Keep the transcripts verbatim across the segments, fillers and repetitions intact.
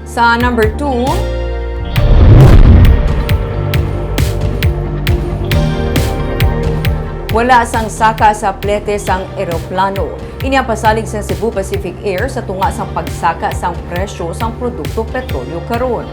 Sa number two, wala sang saka sa plete sang eroplano. Ini ang pasalig sang Cebu Pacific Air sa tunga sang pagsaka sang presyo sang produkto petrolyo karon.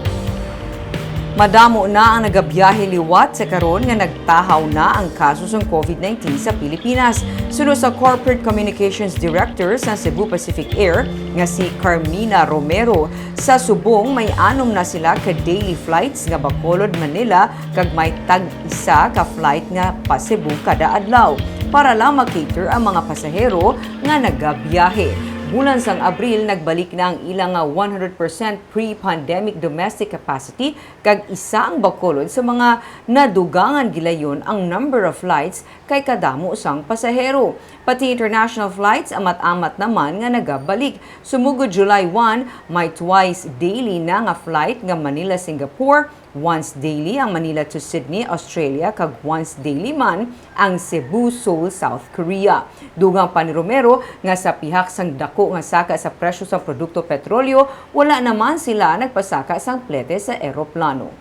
Madamo na ang nagabiyahe liwat sa karon nga nagtahaw na ang kaso sang COVID nineteen sa Pilipinas. Suno sa Corporate Communications Director sa Cebu Pacific Air nga si Carmina Romero, sa subong may anom na sila ka daily flights nga Bacolod, Manila, kag may tag-isa ka flight nga pa-Cebu kada adlaw para lang ma-cater ang mga pasahero nga nagabiyahe. Bulan sang Abril, nagbalik na ang ila nga one hundred percent pre-pandemic domestic capacity, kag isa ang Bacolod sa mga nadugangan gilayon ang number of flights kay kadamo sang pasahero. Pati international flights amat-amat naman nga nagabalik. Sumugod July one, may twice daily na nga flight nga Manila-Singapore, once daily ang Manila to Sydney, Australia, kag once daily man ang Cebu-Seoul, South Korea. Dugang pa ni Romero nga sa pihak sang dako nga saka sa presyo sang produkto petrolyo, wala naman sila nagpasaka sang plete sa eroplano.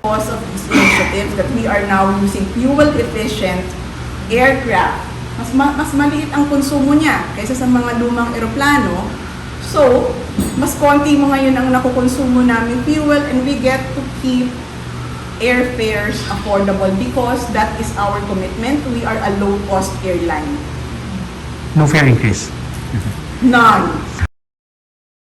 Because of these initiatives that we are now using fuel-efficient aircraft, mas ma-, mas maliit ang konsumo niya kaysa sa mga lumang eroplano. So, mas konti mo ngayon ang nakukonsumo namin fuel, and we get to keep airfares affordable because that is our commitment. We are a low-cost airline. No fare increase. None.